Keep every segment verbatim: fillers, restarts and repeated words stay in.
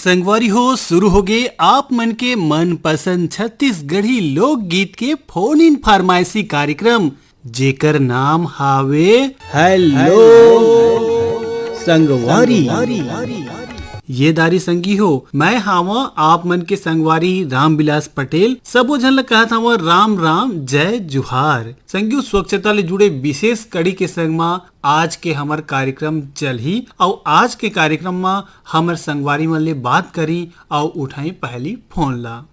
संगवारी हो, शुरू हो गए आप मन के मनपसंद छत्तीसगढ़ी लोकगीत के फोन इन फरमाइशी कार्यक्रम, जेकर नाम हावे हेलो संगवारी। ये दारी संगी हो, मैं हावा आप मन के संगवारी रामविलास पटेल। सबो झन ल कहत हावा राम राम, जय जुहार। संगी हो, स्वच्छता ले जुड़े विशेष कड़ी के संग मा आज के हमर कार्यक्रम चलही। अउ आज के कार्यक्रम मा हमर संगवारी मन ले बात करी अउ उठाई पहली फोन ला।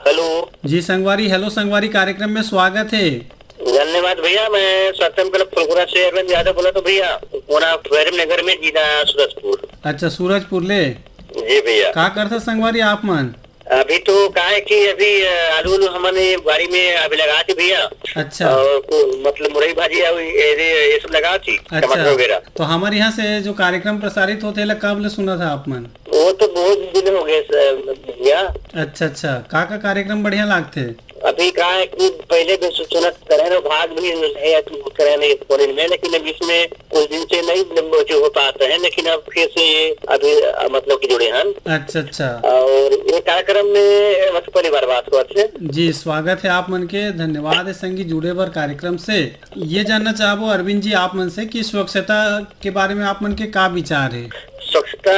हेलो। जी संगवारी, हेलो संगवारी, कार्यक्रम में स्वागत है। धन्यवाद भैया, मैं सत्यम क्लब फुलपुरा से अरविंद यादव बोला तो भैया, पुना वैरम नगर में जिला सूरजपुर। अच्छा, सूरजपुर ले। जी भैया। का करथा संगवारी आप मन? अभी तो का है कि अभी, अ, आलू उलू हमन ये बाड़ी में अभी लगा थी भैया। अच्छा। और को-, मतलब मुरई भाजी और ये, ये सब लगा थी, अच्छा। टमाटर वगैरह। तो हमारे यहाँ से जो कार्यक्रम प्रसारित होथे, एला कब ले सुनत हा आप मन? वो तो बहुत दिन हो गए सर, भैया। अच्छा, अच्छा। का का कार्यक्रम बढ़िया लागथे? अभी का है कि पहले भी सु-, सुनत करे ना, भाग भी है कि करे नहीं फोन में, लेकिन अब इसमें कुछ दिन से नहीं जो हो पाते हैं, लेकिन अब फिर से ये अभी, अ, मतलब कि जुड़े हैं। अच्छा, अच्छा। और ये कार्यक्रम में, मतलब, पहली बार बात हुआ थे। जी, स्वागत है आप मन के, धन्यवाद है संगी जुड़े बर कार्यक्रम से। ये जानना चाहबो अरविंद जी आप मन से कि स्वच्छता के बारे में आप मन के का विचार है? स्वच्छता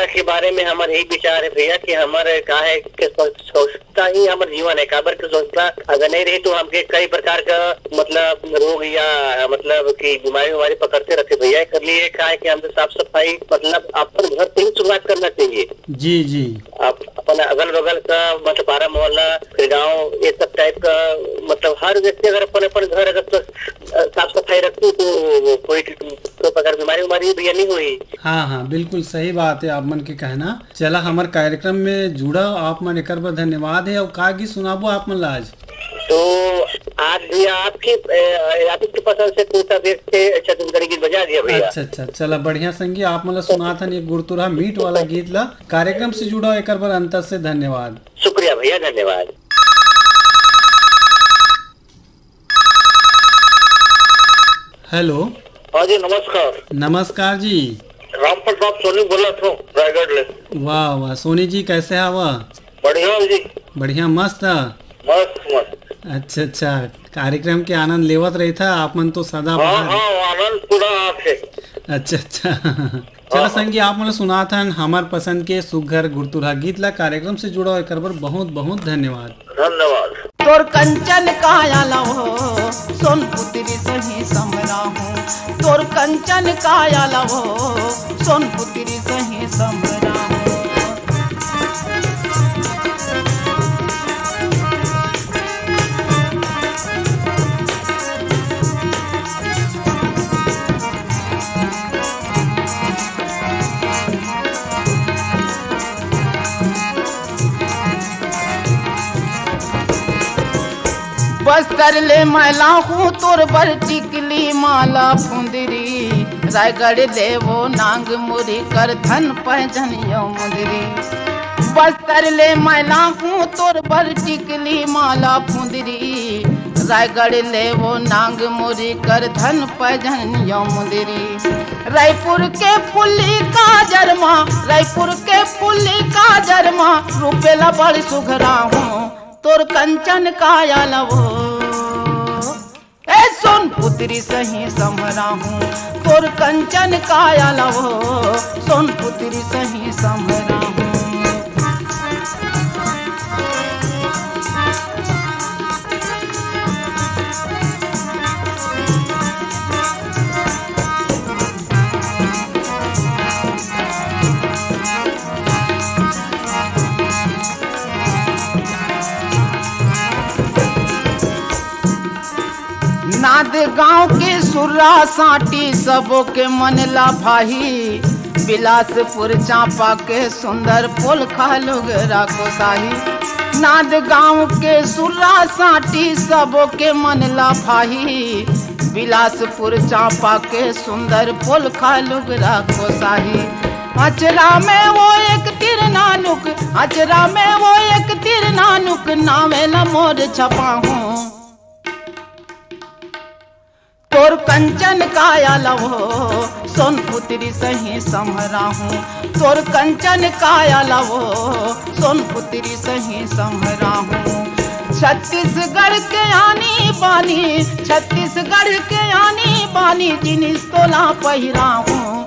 के बारे में हमारे यही विचार है भैया कि हमारे का है कि स्वच्छ-, स्वच्छता ही हमारे जीवन है। काबर कि स्वच्छता अगर नहीं रही तो हमके कई प्रकार का, मतलब, रोग या, मतलब, कि बीमारी, बीमारी पकड़ते रहते भैया। कर लिए का है कि हमको साफ सफाई, मतलब, अपन घर से ही शुरुआत करना चाहिए। जी, जी। आप अपन अगल बगल का, मतलब, पारा मोहल्ला, फिर गांव, ये सब टाइप का, मतलब, हर व्यक्ति अगर अपन, अपन घर अगर स्वस्थ, अ, साफ सफाई रखते तो कोई, कोई प्रकार बीमारी, बीमारी भैया नहीं हुई। हाँ, हाँ, बिल्कुल सही बात है आप मन के कहना। चला, हमर कार्यक्रम में जुड़ा, आप मन एकर बर धन्यवाद है। और का गीत सुनाबो आप मन ला आज? तो आज भैया आपके, अ, आप के पसंद से कोई सा भी अच्छे छत्तीसगढ़ी गीत बजा दिया भैया। अच्छा, अच्छा, चला, बढ़िया संगी, आप मन ला सुनाथन एक गुरतुरहा मीठ वाला गीत ला। कार्यक्रम से जुड़ा एकर बर अंतर से धन्यवाद। शुक्रिया भैया, धन्यवाद। हेलो। हाँ जी, नमस्कार। नमस्कार जी। राम प्रताप सोनी बोलत हूँ, रायगढ़ ले। वाह, वाह, सोनी जी, कैसे हवा? बढ़िया हो जी। बढ़िया, मस्त। मस्त, मस्त। अच्छा, अच्छा, कार्यक्रम के आनंद लेवत रहिथा आप मन तो सदा हाँ, बहार। हाँ, आनंद पूरा आथे। अच्छा, अच्छा। चला हाँ, हाँ। संगी, आप मन ला सुनाथन हमर पसंद के सुघर गुरतुरहा गीत ला। कार्यक्रम से जुड़ा एकर बर बहुत बहुत धन्यवाद। धन्यवाद। तोर कंचन काया ला हो, सोन पुत्री सही समरा हूँ। तोर कंचन काया ला हो, सोन पुत्री सही समरा हूँ। बस्तर ले मैं लाहूं तोर बर टिकली माला फुंदरी, रायगढ़ ले वो नांग मुरी कर धन पैजनियो मुंदरी। बस्तर ले मैं लाहूं तोर बर टिकली माला फुंदरी, रायगढ़ ले वो नांग मुरी कर धन पैजनियो मुंदरी। रायपुर के फुल्ली काजर मा, रायपुर के फुल्ली काजर मा, रूपेला बड़ सुघरा हूँ, तोर कंचन काया ला वो। ए सोन पुत्री सही समरा हूँ, तोर कंचन काया ला वो, सोन पुत्री सही समरा हूँ। नांद गांव के सुर्रा सांटी सबो के मन ला भाही, बिलासपुर चांपा के सुंदर पोलखा लुगरा कोसाही। नांद गांव के सुर्रा सांटी सबो के मन ला भाही, बिलासपुर चांपा के सुंदर पोलखा लुगरा कोसाही। अचरा में वो एक तिर नानुक, अचरा में वो एक तिर नानुक, नावे ला मोर छपाहूँ। तोर कंचन काया लवो, सोन पुत्री सही सम्हराहूँ। तोर कंचन काया लवो, सोन पुत्री सही सम्हराहूँ। छत्तीसगढ़ के आनी बानी, छत्तीसगढ़ के आनी बानी, जिनिस तोला पहिराहूँ।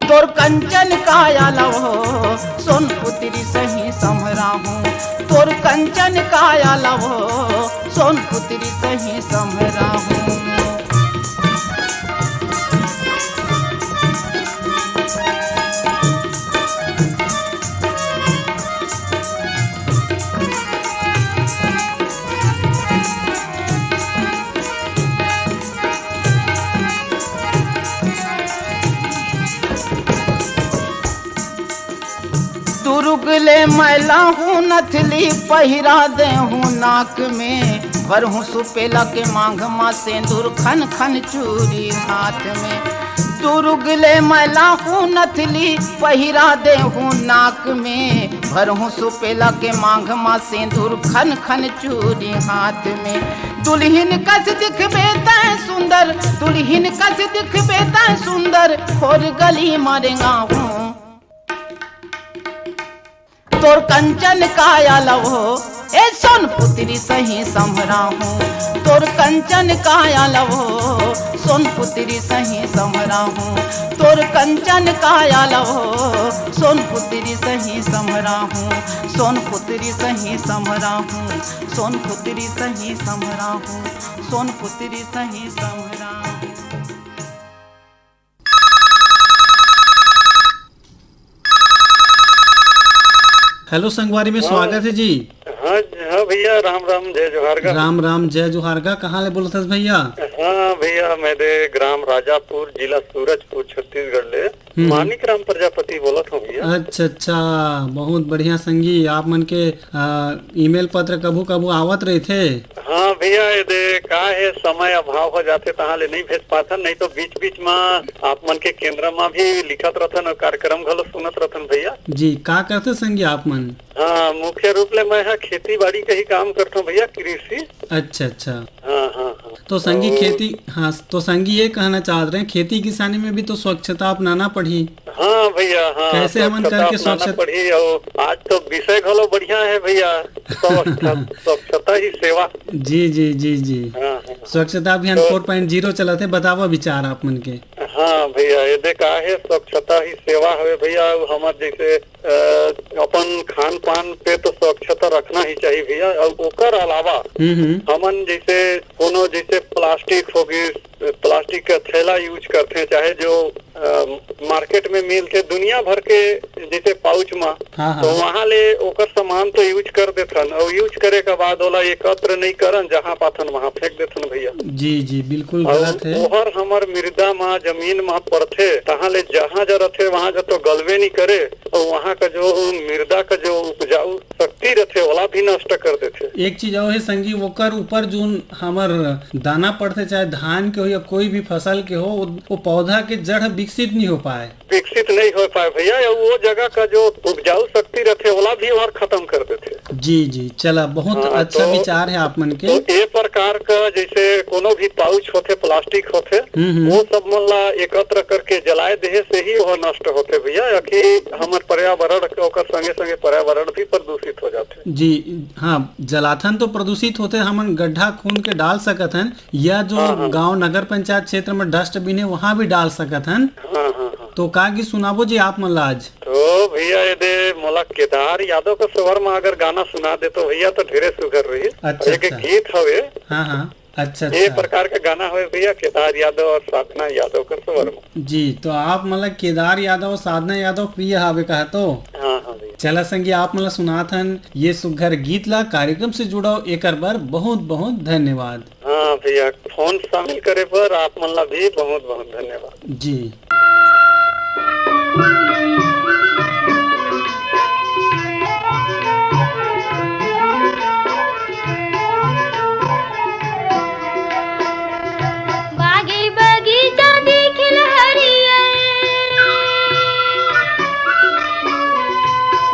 तोर कंचन काया लवो, सोन पुत्री सही सम्हराहूँ। तोर कंचन काया लवो, सोन पुत्री सही सम्हराहूँ। दुरुग ले मैं लाहूँ नथली, पहिरा देहूँ नाक में, भरहूँ सुपेला के मांग मा सेंदूर, खन खन चूरी हाथ में। दुरुग ले मैं लाहूँ नथली, पहिरा देहूँ नाक में, भरहूँ सुपेला के मांग मा सेंदूर, खन खन चूरी हाथ में। दुल्हिन कस दिखबे तैं सुंदर, दुल्हिन कस दिखबे तैं सुंदर, खोर गली मा रेंगाहूँ। तोर कंचन काया लवो, ए सोन पुत्री सही सम्हराहूँ। तोर कंचन काया लवो, सोन पुत्री सही सम्हराहूँ। तोर कंचन काया लवो, सोन पुत्री सही सम्हराहूँ। सोन पुत्री सही सम्हराहूँ। सोन पुत्री सही सम्हराहूँ। सोन पुत्री सही सम्हराहूँ। हेलो संगवारी में, हाँ। स्वागत है जी। हाँ, हाँ भैया, राम राम, जय जोहार गा। राम राम, जय जोहार गा। कहाँ ले बोलत हस भैया? हाँ भैया, मैं दे ग्राम राजापुर, जिला सूरजपुर, छत्तीसगढ़ ले हम्म। मानिक राम प्रजापति बोलत हूँ भैया। अच्छा, अच्छा, बहुत बढ़िया संगी। आप मन के, आ, ईमेल पत्र कभू कभू आवत रहिथे। हाँ भैया, ये दे का है, समय अभाव हो जाथे, तहाँ ले नहीं भेज पाथन, नहीं तो बीच बीच मा आप मन के केंद्र मा भी लिखत रथन और कार्यक्रम घलो सुनत रथन भैया। जी, का करथे संगी आप मन? हाँ, मुख्य रूप ले मैं ह खेती बाड़ी के ही काम करथों भैया, कृषि। अच्छा, अच्छा। हाँ, हाँ, हाँ। तो संगी और खेती, हाँ, तो संगी ये कहना चाहत रहे, खेती किसानी में भी तो स्वच्छता अपनाना पड़ही। हाँ भैया, हाँ, कैसे हमन स्वच्छता करके अपनाना स्वच्छ पड़ही। और आज तो विषय घलो बढ़िया है भैया, स्वच्छता, स्वच्छता ही सेवा। जी, जी, जी, जी। हाँ, हाँ। स्वच्छता अभियान तो फोर पॉइंट ज़ीरो चलत है, बतावा विचार आप मन के। हाँ भैया, ये दे का है, स्वच्छता ही सेवा हवे भैया। और हमर जैसे, अ, अपन खान पान पे तो स्वच्छता रखना ही चाहिए भैया। और ओकर अलावा हम्म, हम्म। हमन जैसे कोनो जैसे प्लास्टिक हो गई, प्लास्टिक का थैला यूज करते हैं, चाहे जो, अ, मार्केट में मिलते दुनिया भर के जैसे पाउच मा, हाँ, तो हाँ। वहाँ ले ओकर सामान तो यूज कर देथन, और यूज करे के बाद ओला एकत्र नहीं करन, जहाँ पाथन वहाँ फेंक देथन भैया। जी, जी, बिल्कुल और गलत है। ओहर हमर मृदा मा, जमीन मा पड़थे, तहाँ ले जहाँ जा रथे, वहाँ जा तो गलबे नहीं करे, और वहाँ का जो मृदा का जो उपजाऊ शक्ति रथे, ओला भी नष्ट कर देथे। एक चीज और है संगी, ओकर ऊपर जोन हमर दाना पड़थे, चाहे धान के हो या कोई भी फसल के हो, वो, वो पौधा के जड़ विकसित नहीं हो पाए। विकसित नहीं हो पाए भैया, या वो जगह का जो उपजाऊ शक्ति रथे, ओला भी और खत्म कर देथे। जी, जी, चला, बहुत हाँ, अच्छा तो, विचार है आप मन के। तो ए प्रकार का जैसे कोनो भी पाउच होथे, प्लास्टिक होथे, हम्म, हम्म। वो सब मन ला एकत्र करके जलाए देहे से ही वो नष्ट होथे भैया, या कि हमर पर्यावरण के, ओकर संगे संगे पर्यावरण भी प्रदूषित हो जाथे। जी, हाँ, जलाथन तो प्रदूषित होथे, हमन गड्ढा खून के डाल सकत हन, या जो हाँ, हाँ। गांव नगर पंचायत क्षेत्र में डस्टबिन है, वहाँ भी डाल सकत हन। हाँ, हाँ, हाँ। तो का गीत सुनाबो जी आप मन ला आज? तो भैया, ये दे मोला केदार यादव का स्वर में अगर गाना सुना दे तो भैया, तो ढेरे सुघर रही। अच्छा, एक अच्छा। गीत हवे। हाँ, हाँ। अच्छा, ये अच्छा। प्रकार का गाना हवे भैया, केदार यादव और साधना यादव का स्वर में। जी, तो आप मन ला केदार यादव और साधना यादव प्रिय हावे कहा तो? हाँ, हाँ भैया। चला संगी, आप मन ला सुनात हन ये सुघर गीत ला। कार्यक्रम से जुड़व एकर बर बहुत बहुत धन्यवाद। हाँ भैया, फोन शामिल करे बर आप मन ला भी बहुत बहुत धन्यवाद। जी। बागे बगीचा दिखिल हरियर,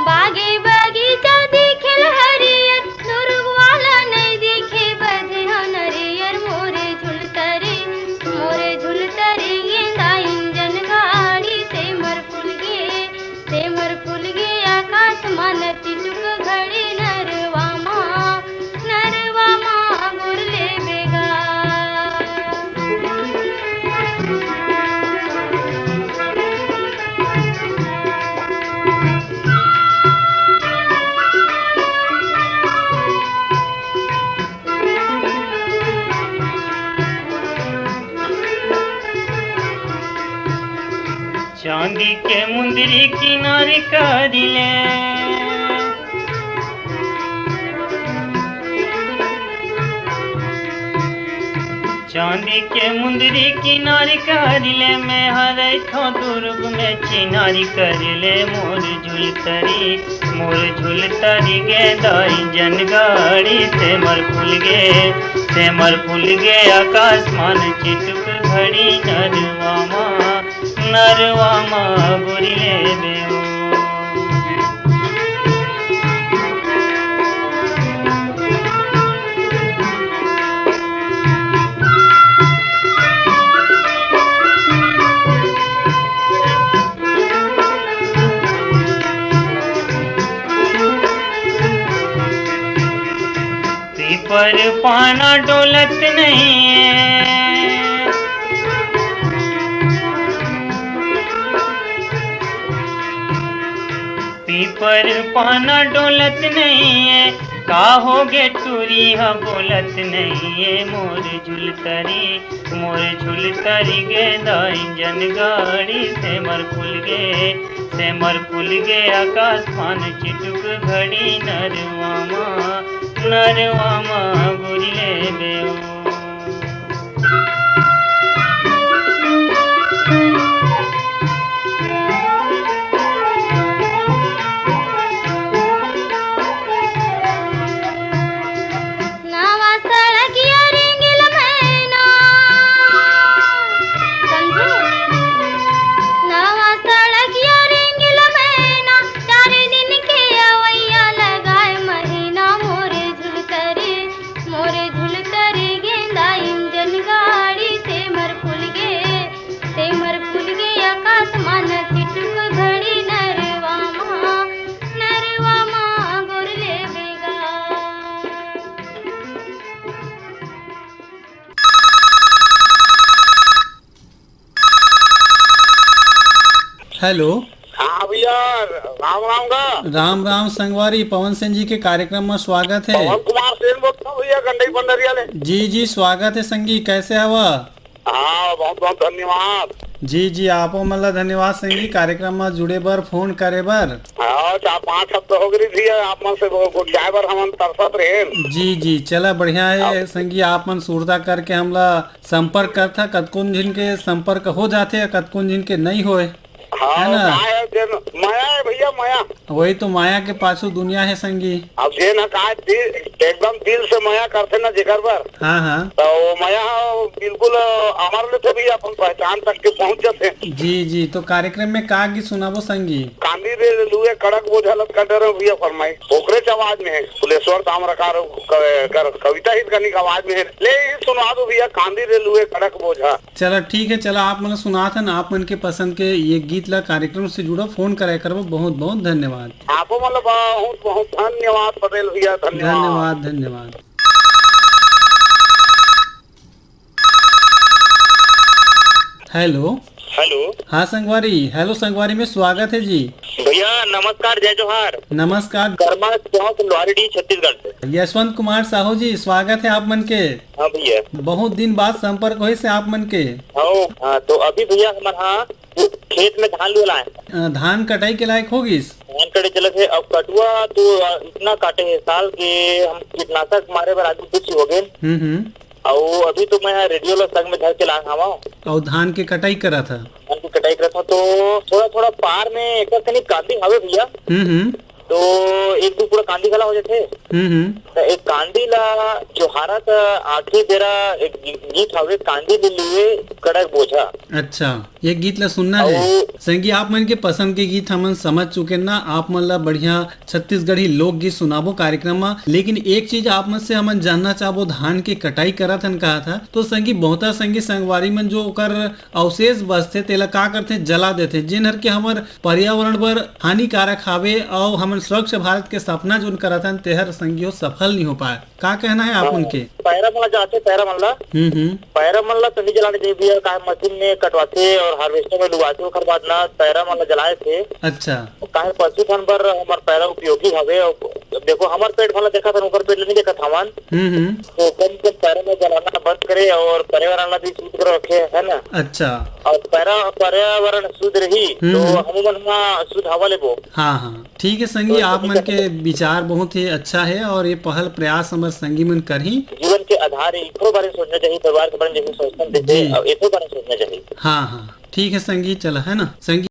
बागे बगीचा दिखिल हरियर, दुरुग वाला नहीं दिखे बधे हो नरियर मोर। के मुंदरी किनारी करी ले, चांदी के मुंदरी किनारी करी ले, मैं हरैथो दुर्ग में चिनारी करी ले। मोर झुलतरी, मोर झुलतरी गे दाई जन गाड़ी, सेमर फूल गे, सेमर फूल गे आकाश मान चिटुक घड़ी, नरवा मा, नरवा मा गोरी ले बेऊ। पीपर पाना डोलत नहीं है, पीपर पाना डोलत नहीं है, का हो गे टूरी ह बोलत नहीं है। मोर झुलतरी, मोर झुलतरी गे दाई जन गाड़ी, सेमर फूल गे, सेमर फूल गे आकाश मान चिटुक घड़ी, नरवा मा, नरवा मा गोरी ले बेऊ। नवा सड़किया रेंगेल मैना, समझे? नवा सड़किया रेंगेल मैना, चार दिन के अवैया लगाए महीना। मोरे झुलतरी, मोरे झुलतरी गेंदा इंजन गाड़ी, सेमर फूल गे, सेमर फूल गे आकाश मान चिटुक घड़ी, नरवा मा, नरवा मा गोर ले बेगा। हेलो। हाँ भैया, राम राम गा। राम राम संगवारी, पवन सेन जी के कार्यक्रम में स्वागत है। पवन कुमार सेन बोलता हूँ भैया, गंडई पंडरिया ले। जी जी, स्वागत है संगी, कैसे हवा? हाँ, बहुत बहुत धन्यवाद। जी जी, आपो मन ला धन्यवाद संगी, कार्यक्रम में जुड़े बर, फोन करे बर। हाँ, चार पाँच हफ्ता हो गई भैया, आप मन से वो गोठियाए बर हमन तरसत रहेन। जी जी, चला बढ़िया है हाँ। संगी, आप मन सुरता करके हमला संपर्क करथा, कतकोन झिन के संपर्क हो जाथे, कतकोन झिन के नइ होय, हाँ, है ना? काय है, जेन मया है भैया, मया। वही तो, मया के पाछू दुनिया है संगी। अब जेन ह काय दिल, एकदम दिल से मया करथे ना जेकर बर, हाँ हाँ। तो वो मया ह बिल्कुल अमर लेथे भैया, अपन पहचान तक के पहुंच जाथे। जी जी, तो कार्यक्रम में का गीत सुनाबो संगी? कांदी रे लुए कड़क बोझा लद कर डरे भैया फरमाई, ओकरे च आवाज में है, फुलेश्वर ताम्रकार क-, कर कविता हित कनिक आवाज में है। ले ही सुना दो भैया, कांदी रे लुए कड़क बोझा। चला ठीक है, चला आप मन ला सुनात हन, आप मन के पसंद के ये गीत ला कार्यक्रम से जुड़ो, फोन करे करबो। बहुत बहुत धन्यवाद। आपो मन ला बहुत बहुत धन्यवाद पटेल भैया, धन्यवाद। धन्यवाद, धन्यवाद। हेलो। हेलो। हाँ संगवारी, हेलो संगवारी में स्वागत है जी। भैया नमस्कार, जय जोहार। नमस्कार। कर्मा गांव से, लोहारीडीह, छत्तीसगढ़ से। यशवंत कुमार साहू जी, स्वागत है आप मन के। हाँ भैया। बहुत दिन बाद संपर्क होइस हे आप मन के। हाँ, हाँ, तो अभी भैया हमन हा खेत में धान लुए लाए। अ, धान कटाई के लायक हो गिस? धान कटे चलत हे, अब कटुआ तो, अ, इतना काटे हे साल के, हम कीटनाशक मारे बर आदमी कुछ ही हो गए। हम्म, हम्म। अउ अभी तो मैं रेडियो ला संग में धर के लाए हवा। अउ धान के कटाई करत ह? धान के कटाई करत ह तो थोड़ा थोड़ा पार में एक कनी कांदी हवे भैया। हम्म, हम्म। तो एक दू पूरा कांदी घला हो जाथे। हम्म, हम्म। तो एक कांदी ला जोहारत आखिरी बेरा एक गी-, गीत हवे, कांदी ले लुए कड़क बोझा। अच्छा, ये गीत ला सुनना है। अउ संगी, आप मन के पसंद के गीत हमन समझ चुके ना। आप मन ला बढ़िया छत्तीसगढ़ी लोकगीत सुनाबो कार्यक्रम मा। लेकिन एक चीज आप मन से हमन जानना चाहबो, धान के कटाई करत हन कहा था, तो संगी, बहुता संगी संगवारी मन जो ओकर अवशेष बचथे, तेला का करथे? जला देथे, जेन हर के हमर पर्यावरण बर हानिकारक हावे, अउ हमन स्वच्छ भारत के सपना जोन करत हन, तेहर संगी हो सफल नहीं हो पाए। का कहना है आप मन के? पैरा मन ला जाथे, पैरा मन ला। हम्म, हम्म। पैरा मन ला तो नहीं जलाने चाहिए भैया, काहे मशीन में कटवाथे और हार्वेस्टर में लुआथे, ओकर बाद ना पैरा मन ला जलाए थे। अच्छा। काहे पशुधन बर हमर पैरा उपयोगी हवे और देखो, हमर पेट भला देखत हन, ओकर पेट ल नहीं देखत हमन। हम्म, हम्म। तो कम से कम पैरा में जलाना बंद करे और पर्यावरण ला भी शुद्ध रखे, है ना? अच्छा। और पैरा, पर्यावरण शुद्ध रही, हम्म, तो हम्म। हमू मन हुआ शुद्ध हवा लेबो। हाँ, हाँ, ठीक है संगी, तो आप मन के विचार बहुत ही अच्छा है और ये पहल प्रयास हमर संगी मन करही। जीवन के आधार है, एकरो बारे में सोचना चाहिए, परिवार के बारे में जैसे सोचते हैं, जैसे जी। एकरो बारे में सोचना चाहिए। हाँ, हाँ, ठीक है संगी, चला, है ना संगी।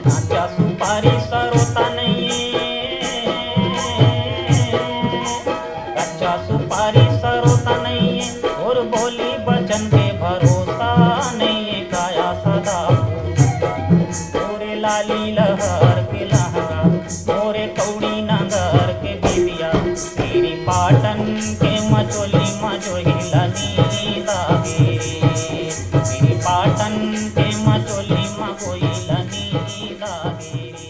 काचा सुपारी सरोता नहीं है, काचा सुपारी सरोता नहीं है, और बोली बचन के भरोसा नहीं है। काया सदा मोरे लाली लहर के लहंगा, मोरे कौड़ी नगर के बिबिया, तेरी पाटन के मचोली मजोहिला नींद आगे रे, तेरी पाटन के मचोली मगोहिला नींद आगे रे।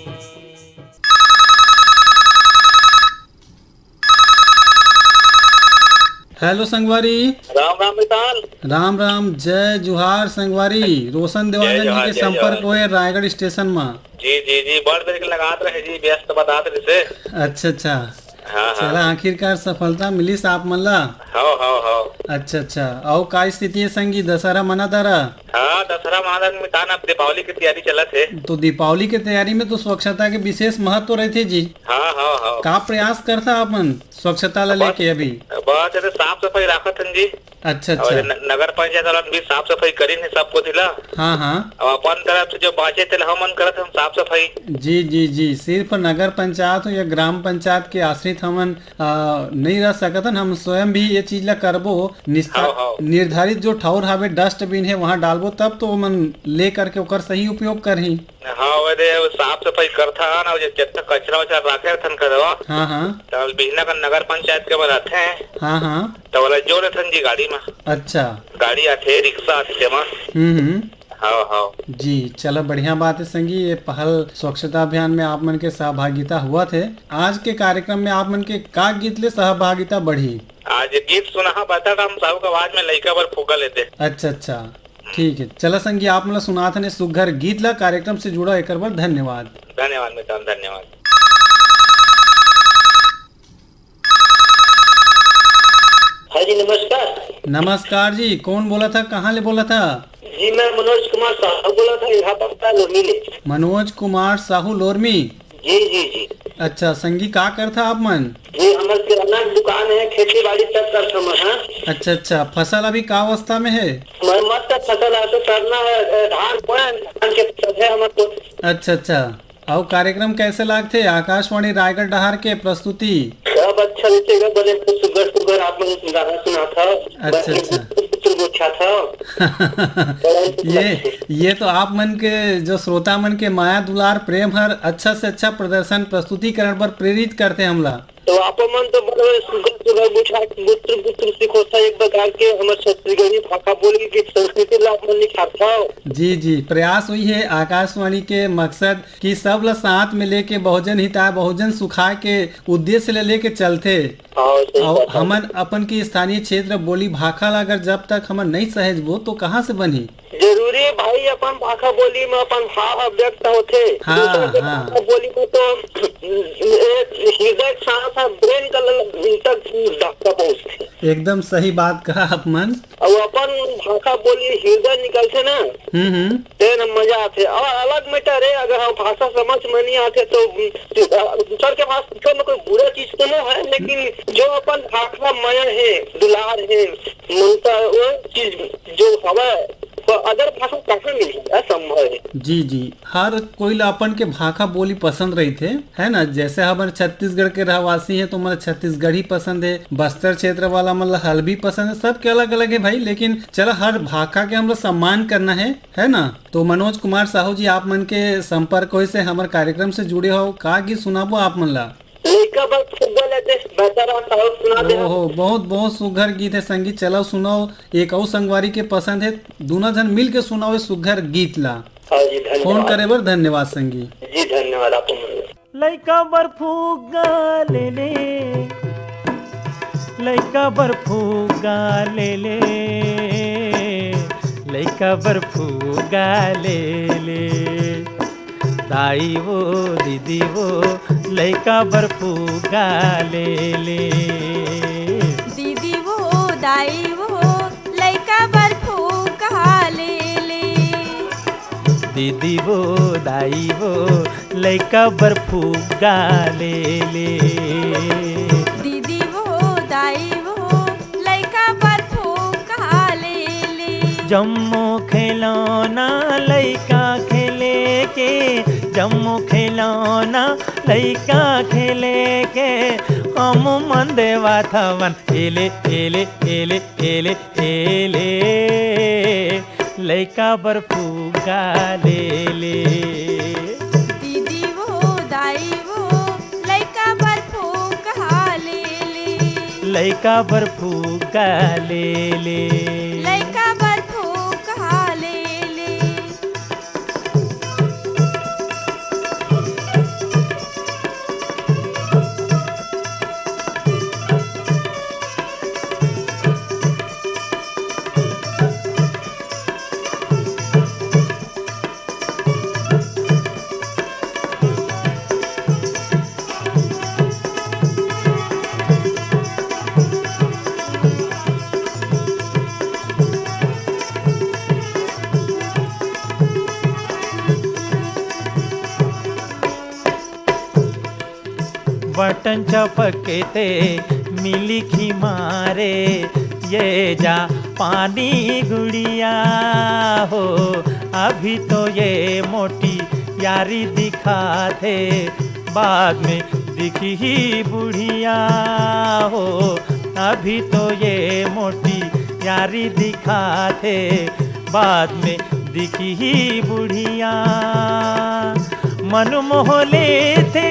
हेलो संगवारी। राम राम, जय जुहार संगवारी। रोशन देवांगन जी के संपर्क होए रायगढ़ स्टेशन म। जी जी जी, बड़ देर के लगात रहे जी, व्यस्त बतात रहिसे। अच्छा अच्छा। हाँ हाँ। चला, आखिरकार सफलता मिलिस आप मन ला। हव हव हव। अच्छा अच्छा, अउ का स्थिति हे संगी, दशहरा मनात हरा? हाँ, दशहरा मनात हन, मितान अब दीपावली के तैयारी चलत हे। तो दीपावली के तैयारी में तो स्वच्छता के विशेष महत्व रहिथे जी। हाँ हाँ हाँ। का प्रयास करथा आप मन स्वच्छता ला लेके अभी? बस ऐसे साफ सफाई राखत हन जी। अच्छा अच्छा। नगर पंचायत वाला भी साफ सफाई करिन हे सब कोती ला। हाँ हाँ। अब अपन तरफ से जो बाँचे तेला हमन करत हन साफ सफाई। जी जी जी, सिर्फ नगर पंचायत हो या ग्राम पंचायत के आश्रित हमन नइ रह सकत हन, हम स्वयं भी ये चीज ला करबो। निर्धारित जो ठौर हावे, डस्टबिन हे, वहाँ डालबो, तब तो ओमन ले करके ओकर सही उपयोग करही। हाँ, ओदे साफ सफाई करथन, अउ जब जतना कचरा वचरा राखे रथन करवा, हाँ हाँ। तब बिहना का नगर पंचायत के बनाथे। हाँ हाँ। तब ओला जोर देथन जी गाड़ी में। अच्छा। गाड़ी आथे, रिक्शा आथे तेमा। हम्म हम्म। हाँ हाँ। जी, चला, बढ़िया बात हे संगी, ये पहल स्वच्छता अभियान में आप मन के सहभागिता हुआ थे। आज के कार्यक्रम में आप मन के का गीत ले सहभागिता बढ़ी? आज गीत सुना हा बता राम साहू का आवाज में, लइका बर फुग्गा लेते। अच्छा अच्छा, ठीक है। चला संगी, आप मन ला सुनात हन सुग्घर गीत ला, कार्यक्रम से जुड़ा एकर बर धन्यवाद। धन्यवाद मितान, धन्यवाद। हाँ जी, नमस्कार। नमस्कार जी, कौन बोला था, कहाँ ले बोला था? जी, मैं मनोज कुमार साहू बोला था, इलाहाबाद का लोरमी ले। मनोज कुमार साहू लोरमी। जी जी जी। अच्छा संगी, का करथा आप मन? जी, हमर किराना के दुकान है, खेती बाड़ी सब करथन हमन, हाँ। अच्छा अच्छा, फसल अभी का अवस्था में है? मरम्मत का फसल है, तो करना है, ए, धान बोए, धान के फसल है हमर को। अच्छा अच्छा, अउ कार्यक्रम कैसे लागथे आकाशवाणी रायगढ़ डहार के प्रस्तुति? सब अच्छा रहिथे गा, बने सुग्घर सुग्घर आप मन गाना सुनाथव। अच्छा, बने अच्छा। गुतर गुतर गोठियाथव। बड़ा नीक ये, लगथे। ये तो आप मन के जो श्रोता मन के माया दुलार प्रेम हर अच्छा से अच्छा प्रदर्शन प्रस्तुतिकरण बर प्रेरित करथे हमला। तो आप मन तो बड़े सुग्घर सुग्घर गोठिया गुतर गुतर सिखोथा, एक प्रकार के हमर छत्तीसगढ़ी भाखा बोली के संस्कृति ला आप मन निखारथव। जी जी, प्रयास होही है आकाशवाणी के मकसद कि सब ला साथ में लेके बहुजन हिताय बहुजन सुखाय के उद्देश्य ले लेके चलथे। हाँ, सही अउ बात है। हमन अपन के स्थानीय क्षेत्र बोली भाखा ला अगर जब तक हमन नइ सहेजबो तो कहाँ से बनही? जरूरी भाई, अपन भाखा बोली में अपन भाव अभिव्यक्त होथे। हाँ, दूसर के हाँ। भाखा बोली में तो ए, हृदय के साथ साथ ब्रेन का ल-, तक धक्का पहुँचथे। एकदम सही बात कहा आप मन। अउ अपन भाखा बोली हृदय निकलथे ना, हम्म हम्म। तेन मजा आथे। अउ अलग मैटर हे, अगर हम भाखा समझ में नहीं आथे तो, अ, दूसर के भाखा सीखे में कोई बुरा चीज तो नहीं है, लेकिन जो अपन भाखा मया हे, दुलार हे, ममता, वो चीज जो हवा, तो अदर भाखा कहाँ मिलही? असंभव हे। जी जी, हर कोई ला अपन के भाखा बोली पसंद रहिथे, है ना? जैसे हमर छत्तीसगढ़ के रहवासी हैं तो हमला छत्तीसगढ़ी पसंद है, बस्तर क्षेत्र वाला मन ला हल्बी पसंद है, सबके अलग अलग है भाई, लेकिन चला हर भाखा के हमला सम्मान करना है, है ना? तो मनोज कुमार साहू जी, आप मन के संपर्क होइस हे, हमर कार्यक्रम से जुड़े हो, का गीत सुनाबो आप मन ला? लइका बर फुग्गा लेते, बेचारा साहू सुना दे। ओहो, बहुत बहुत सुघर गीत है संगी, चलो सुनाओ एक अउ संगवारी के पसंद है, दूना झन मिल के सुनाओ ये सुघर गीत ला। हाँ जी, धन्यवाद। फोन करे बर धन्यवाद संगी। जी धन्यवाद आपको। लइका बर फुग्गा ले ले, लइका बर फुग्गा ले ले, लइका बर फुग्गा ले ले। दाई वो, दीदी वो, लइका बर फुग्गा ले ले। दीदी वो, दाई वो, लइका बर फुग्गा ले ले। दीदी वो, दाई वो, लइका बर फुग्गा ले ले। दीदी वो, दाई वो, लइका बर फुग्गा ले ले। जम्मो खिलौना लइका खेले के, जम्मो खिलौना लइका खेले के, हम मन देवत हवन एले, एले, एले, एले, एले। लइका बर फुग्गा ले ले। दीदी वो, दाई वो, लइका बर फुग्गा ले ले। लइका बर फुग्गा ले ले। लइका बर फुग्गा ले ले। बटन चपकते मिली खी मारे, ये जा पानी गुड़िया हो। अभी तो ये मोटी यारी दिखाथे, बाद में दिखही बुढ़िया हो। अभी तो ये मोटी यारी दिखाथे, बाद में दिखही बुढ़िया। मन मोह लेथे,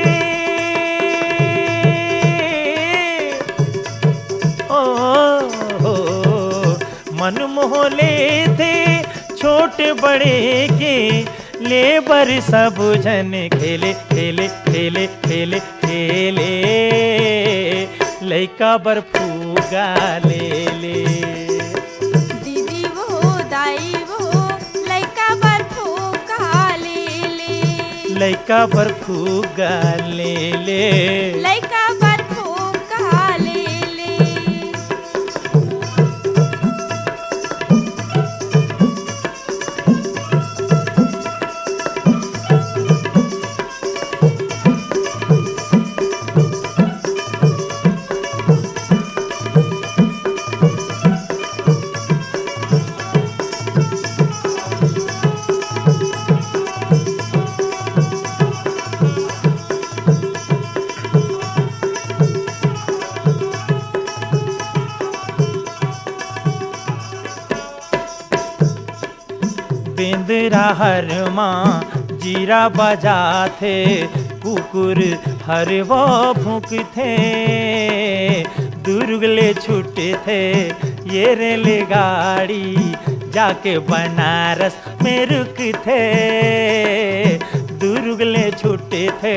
ओ हो, मन मोह लेथे छोट बड़े के, ले बर सब झन खेले, खेले, खेले, खेले, खेले। लइका बर फुग्गा ले ले। दीदी वो, दाई वो, लइका बर फुग्गा ले ले। लइका बर फुग्गा ले ले। लइका बर फुग्गा ले ले। बेंदरा हर मा जीरा बजाथे, कुकुर हर वो भूंकथे। दुर्ग ले छूटथे ये रेलगाड़ी, जाके बनारस में रुकथे। दुर्ग ले छूटथे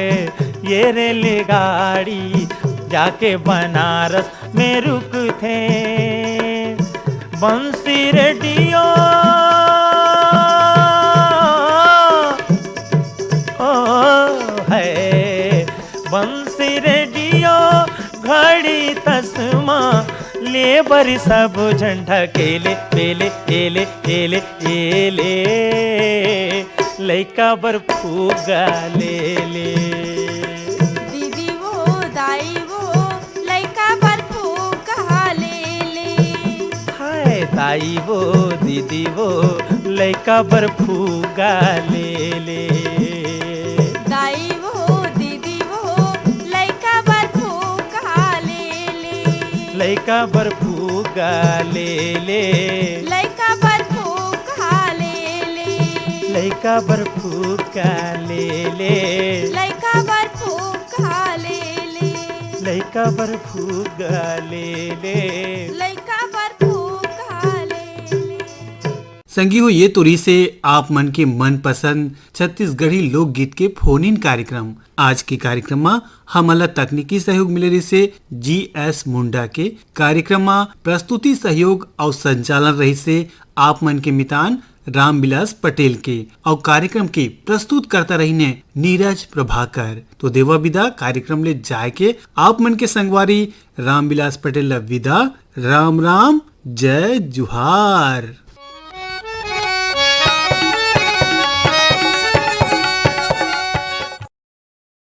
ये रेलगाड़ी, जाके बनारस में रुकथे। बंसी रेडियो, ओ है, बंसी रेडियो, घड़ी तसमा, ले बर सब झन ढकेले, एले, एले, एले, एले। लइका बर फुग्गा ले ले। दीदी वो, दाई वो, लइका बर फुग्गा ले ले। हाय दाई वो, दीदी वो, लइका बर फुग्गा ले ले। दाई वो, दीदी वो, लइका बर फुग्गा ले ले। लइका बर फुग्गा ले ले। लइका बर फुग्गा ले ले। लइका बर फुग्गा ले ले। लइका बर फुग्गा ले ले। लइका बर फुग्गा ले ले। लइका बर फुग्गा ले ले। संगी हो, ये तो रहिसे आप मन के मनपसंद छत्तीसगढ़ी लोकगीत के फोन इन कार्यक्रम। आज के कार्यक्रम मा हमन ला तकनीकी सहयोग मिले रहिसे जी एस मुंडा के। कार्यक्रम मा प्रस्तुति सहयोग अउ संचालन रहिसे आप मन के मितान रामविलास पटेल के, अउ कार्यक्रम के प्रस्तुतकर्ता रहिने नीरज प्रभाकर। तो देवा विदा, कार्यक्रम ले जाय के आप मन के संगवारी रामविलास पटेल ला विदा। राम राम, जय जुहार।